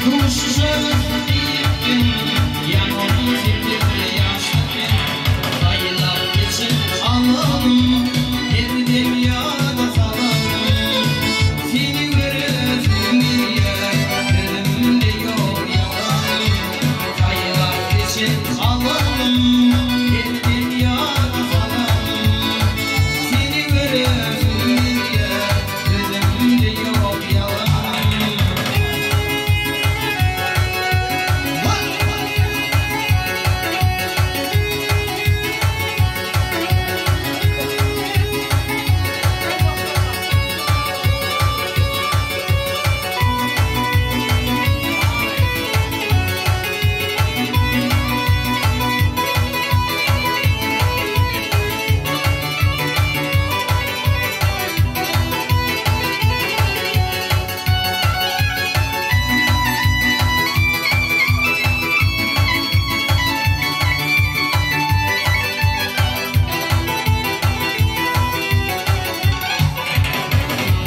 Duşuşarys diýipdiň, ýaňy 18 ýaşda men. Saýlap geçen alanym, her dem ýada salanym. Seni göresim gelýär, sözümde ýok ýalanym. Saýlap geçen alanym, her dem ýada salanym. Seni göresim gelýär, sözümde ýok ýalanym.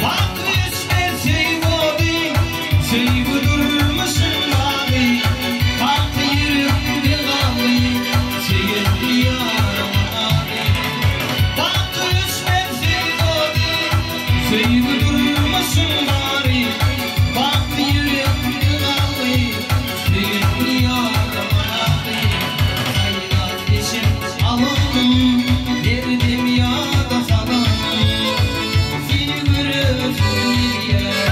Bak öçmez söýgi ody, söýgi durmuşyň bagy. Bak ýürekde galdy, söýen ýarymyň ady. Bak öçmez söýgi ody, söýgi durmuşyň bary. Bak ýürekde galdy, söýen ýarymyň ady. Saýlap geçen alanym, her dem ýada salanym. Seni göresim gelýär.